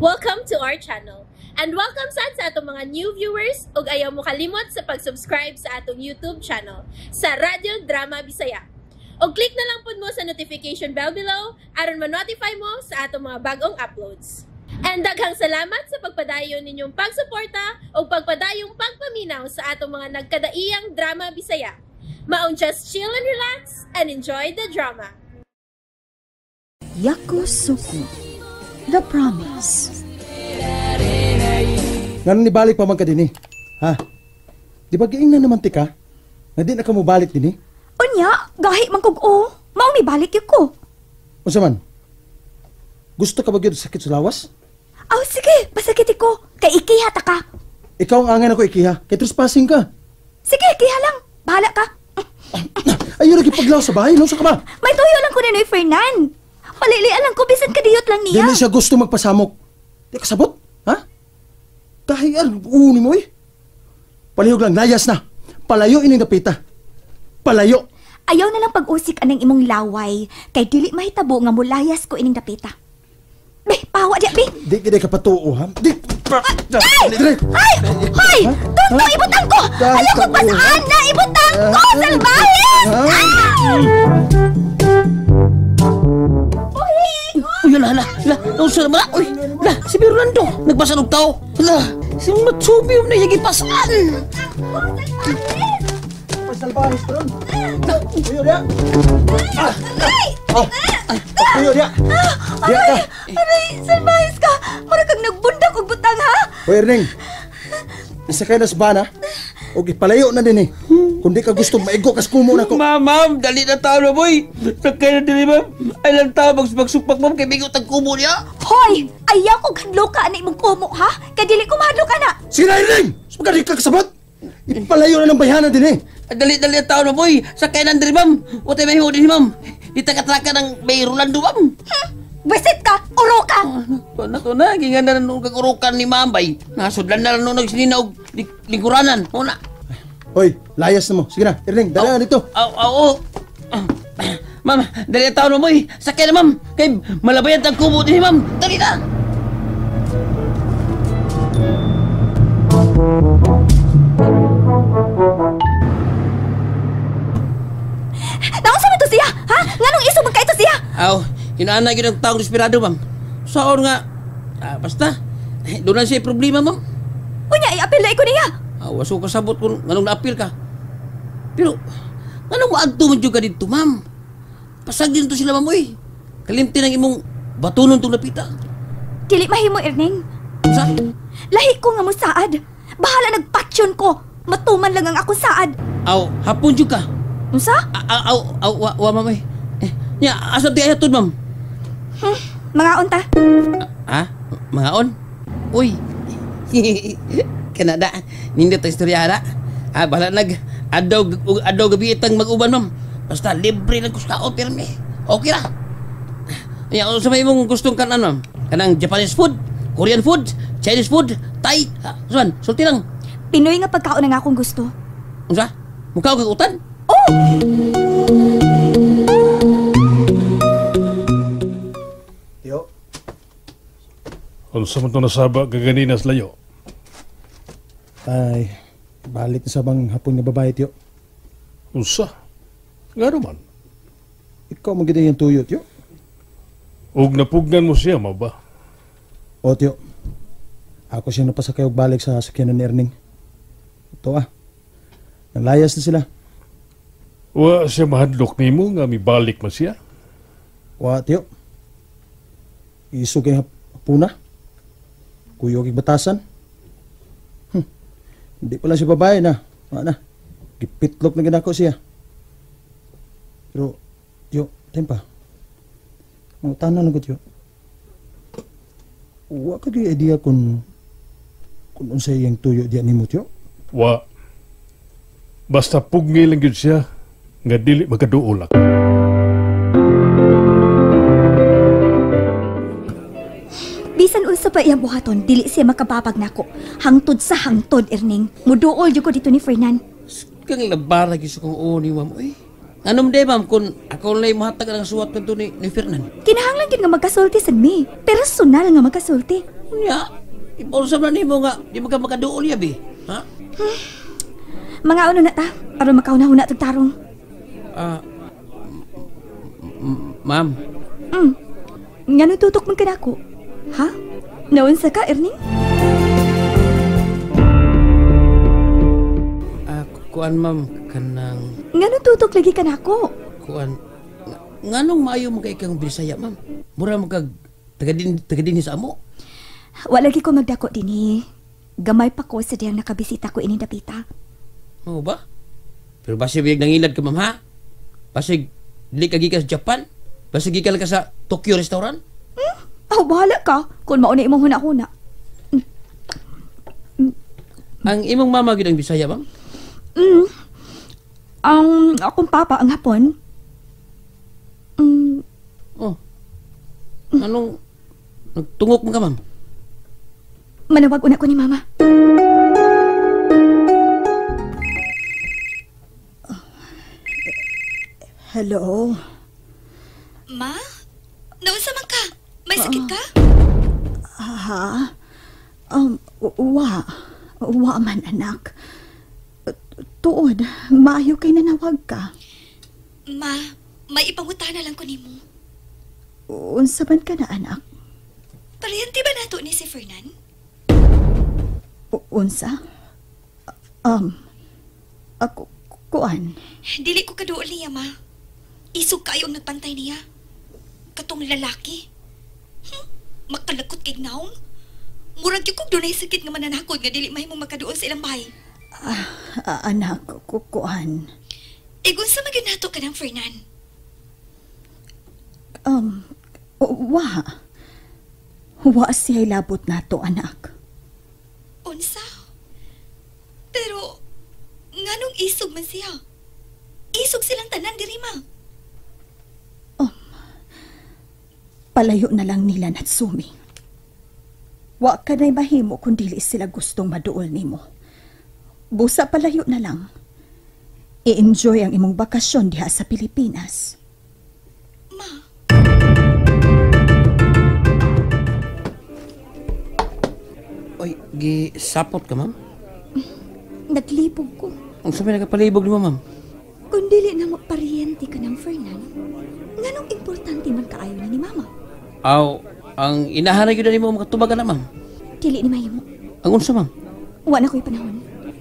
Welcome to our channel. And welcome sad sa atong mga new viewers ug ayaw mo kalimot sa pag-subscribe sa atong YouTube channel sa Radyo Drama Bisaya. Og click na lang pud mo sa notification bell below aron ma-notify mo sa atong mga bagong uploads. And daghang salamat sa pagpadayon ninyong pagsuporta ug pagpadayong pagpaminaw sa atong mga nagkadaiyang drama Bisaya. Maong just chill and relax and enjoy the drama. Yakusoku, The Promise. Ngano nibalik pa man ka dinhi? Ha? Di ba giingnan naman ti ka? Nga di na ka mobalik dinhi? Unya, gahi man kog o. Maong nibalik gyud ko. Unsa man? Gusto ka ba gyud sakit sa lawas? Aw, sige, pasakit ko. Kay ikiha ta ka. Ikaw ang angay nako ikiha. Kay trespassing ka. Sige, ikiha lang. Bahala ka. Ayaw lagi paglaw sa bahay. Unsa ka ba? May tuyo lang ko ni Noy Fernan. Palilian lang ko, bisan kadiyot lang niya. Dili siya gusto magpasamok. Di ka sabot? Ha? Kahiyan, uni mo eh. Palihog lang, layas na. Palayo ining dapita. Palayo. Ayaw na lang pag-usik anang imong laway. Kay dili mahitabo nga mulayas ko ining dapita. Be, pawa diya, be. Di ka patuo, ha? Di! Ay! Ay! Hoy! Tunto, ibutang ko! Ayaw ko pasaan na! Ibutang ko! Salbahes! Ah! Uy, ala, ala, ala, nausa na ba? Uy, ala, si Fernando, nagpasan og tao. Ala, si Matsubi na yung ipasaan. Pasalbahes ka ron. Tuyo diya. Ah! Tuyo diya. Diya ka. Aray, salbahes ka! Mura kang nagbundak og butang, ha? Hoy, Erning. Isakay na sa bana. Og ipalayo na din eh. Kung di ka gusto, maigo kas kumo na ko. Ma'am, ma'am, dali na tao na, boy. Sakay na dili, ma'am. Ay lang tao, magsugpak, ma'am, kay bigot ang kumo niya. Hoy! Ayaw kong hadlo ka na imong kumo, ha? Kay dili ko mahadlo ka na. Sige na, Erning! Sumaga di ka kasabot! Ipalayo na ng bayhanan din eh. Dali, dali na tao na, boy. Sakay na dili, ma'am. Watay mahimo din, ma'am. Di taga-traka ng may Rolando, ma'am. Wisit ka! Uro ka! To na, to na. Ginganda na nung kagurukan ni ma'am, bay. Nasudlan na lang nung nagsinina og lingkuranan. Una. Hoy, layas na mo. Sige na, Erning, dala na dito. Aw, aw, aw. Ma'am, dali na tao na, boy. Sakay na, ma'am. Kay malabayan tang kubo din, ma'am. Dali na! Naunsa man to siya? Ha? Nganong iso man kaito siya? Aw, inaanay gyud ang taong desperado, ma'am. Saon nga, basta, doon na siya problema, ma'am. Unya, i-appeal na ko niya. Aw, waso kasabot kung nganong na-appeal ka. Pero, nganong maadto man jud ka dito, ma'am? Pasag din to sila, ma'am, uy. Kalimti ng imong batunon tong napita. Dili mahimo, Erning. Sa? Lahi ko nga mo saad. Bahala nagpatsyon ko. Matuman lang ang ako saad. Aw, hapon jud ka. Unsa? Aw, aw, wa, wa, ma'am, eh. Nya, asa ti ayatod, ma'am? Mga unta. Ha? Mga on? Uy. Kanada. Nindot ang istorya, ha? Ha, bahala nag adlaw gabi itang mag-uban, ma'am. Basta libre lang ko sa kaon, pirmi. Okay ra. Nya, unsa may imong gustong kanan, ma'am? Kanang Japanese food, Korean food, Chinese food, Thai. Suan, sulti lang. Pinoy nga pagkaon ang akong gusto. Unsa? Mukha kag utan? Oh! Tiyo. Unsa man to nasaba kaganina sa layo? Ay, balik na sa bang hapon nga babae, tiyo. Unsa? Ngano man? Ikaw man gid ang tuyo, tiyo. Ug napugnan mo siya, mao ba? O, tiyo. Ako siya napasakay og balik sa sakyanan ni Erning. Ito ah. Nanglayas na sila. Wa siya mahadlok nimo nga mibalik man siya? Wa, tiyo. Isog kay hapuna. Kuyog kay batasan. Hindi pala siya babae na. Wa na. Gipitlok na ginako siya. Pero, tiyo, time pa. Mangutana lang ko, tiyo. Wa ka gyud idea kung unsay iyang tuyo diya nimo, tiyo? Wa. Basta pugngay lang gyud siya nga dili makaduol ako. Bisan unsa pa iyang buhaton, dili siya makababag nako. Hangtod sa hangtod, Erning. Muduol jud ko dito ni Fernan. Kang labara gyud sa kong uni, ma'am. Uy. Anong day, ma'am, kung ako lang mahatag ang suwat kanto ni Fernan? Kinahanglan gyud nga magkasulti sad mi. Personal nga magkasulti. Unya, ipausap na nimo nga di mo ka makaduol ya bi. Ha? Mga ano na ta, aron makauna-una tag tarong. Ma'am. Ngano tutok man kanako? Ha? Naunsa ka, Erning? Kuan ma'am kanang ngano tutok lagi kanako? Kuan nganong maayo man kay kang Bisaya ma'am? Mura man kag taga dinhi sa amo. Wala lagi ko magdako dinhi. Gamay pa ko sa diyang nakabisita ko ini dapita. Mao ba? Pero basig biyag nangilad ka ma'am ha? Basig dili ka gikan sa Japan? Basig gikan ka sa Tokyo restaurant? Oh, bahala ka kung mao na imong huna-huna. Ang imong mama gyud ang Bisaya ma'am? Ang akong papa ang Hapon. Oh. Anong nagtungok man ka ma'am? Manawag una ko ni mama. Hello? Ma? Naunsa man ka? May sakit ka? Ha? Wa. Wa man, anak. Tuod, maayo kay nanawag ka. Ma, may ipangutana lang ko nimo. Unsa man ka na, anak? Paryente ba nato ni si Fernan? Unsa? Ako, kuan. Dili ko kaduol niya, ma. Isog kayo ang nagpantay niya. Katong lalaki. Makalakot kay naong. Murag yung kong dunay sakit nga mananakod nga dili mahimong makaduol sa ilang bahay. Anak, kuan. Igun sa maginato ka ng Fernan? Wa. Wa siya'y labot nato, anak. Unsa? Pero, nganong isog man siya? Isog silang tanan diri, ma. Palayo na lang nila, Natsumi. Wa ka na'y mahimo kung dili sila gustong maduol nimo. Busa palayo na lang. I-enjoy ang imong bakasyon diha sa Pilipinas. Ma. Oy, gisapot ka, ma'am? Naglibog ko. Ang sabi nagapalibog nimo, ma'am? Kung dili na mo paryente ka ng Fernan, nganong importante man kaayo na ni mama? Aw, ang inahanay gyud nimo makatubag ka na, ma'am. Dili ni mahimo. Ang unsa, ma'am? Wa na ko'y panahon.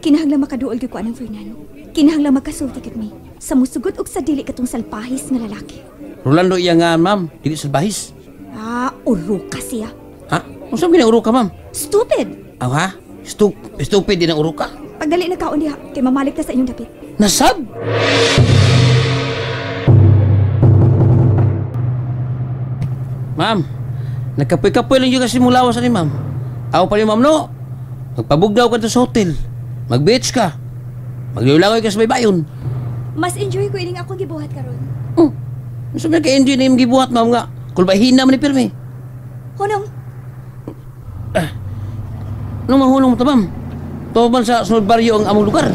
Kinahanglan makaduol gyud ko anang Fernan. Kinahanglan magkasulti gyud mi sa musugot og sa dili katong salpahis nga lalaki. Rolando iya nga, ma'am, dili salpahis. Ah, uruka siya. Ha? Unsa man uruka, ma'am? Stupid. Aw ha? Stupid din ang uruka. Pagdali na kaon diha kay mamalik ta sa inyong dapit. Nasab. Ma'am, nagkapoy-kapoy lang yung kasi mong lawas ani, ma'am. Aw pa ni ma'am, no? Magpabugdaw ka sa hotel. Mag-beach ka. Maglulagoy ka sa baybayon. Mas enjoy ko ining akong gibuhat karon. Oh, mas may ka-enjoy na yung gibuhat, ma'am nga. Kulbahina man ni pirmi. Hunong. Anong mahunong mo to, ma'am? Tuwa man sa sunod baryo ang among lugar.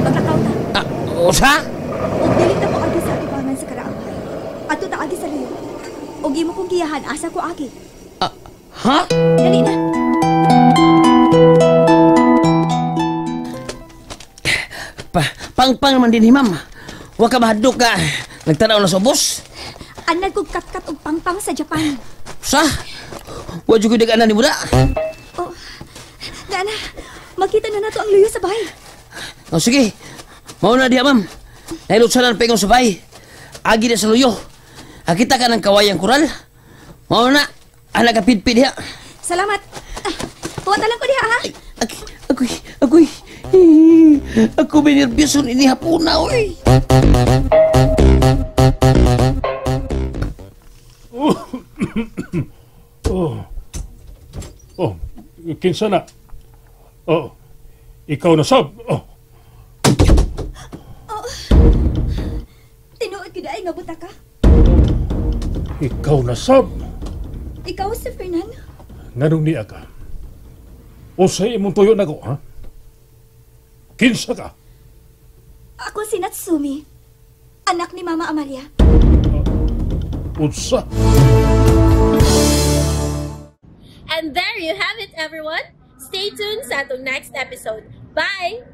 Maglakaw ta. Ah, usa? Og dili ta mo agi sa atubangan sa Karaaway. Ato ta agi sa Luyo. Og imo kong giyahan asa ko agi. Ah, ha? Dali na. Pangpang naman din, ma'am. Huwag ka mahadlok ka. Nagtanaw na sa ubos. Anad kog katkat og pangpang sa Japan. Sa? Wa jud ko dag-anan ni mo da. Oh, Nana, makita na nato ang luyo sa bahay. Oh, sige. Mauna diha, ma'am. Nahilutsanan pa ikong sa bahay. Agi na sa luyo. Akita ka ng kawayang kural. Mauna na. Anak ka pidpid diha. Salamat. Puwata lang ko diha, ha? Ay, agoy, agoy. Ako may nervyoso ini hapuna, oy. Oh. Oh, kinsa na? Oh, ikaw na sab. Oh. Oh. Tinuod gyud ay nga buta ka. Ikaw na sab. Ikaw si Fernan? Nganong niya ka? Usay imong tuyo nako, ha? Kinsa ka? Ako si Natsumi, anak ni Mama Amalia. Unsa? And there you have it, everyone. Stay tuned sa atong next episode. Bye!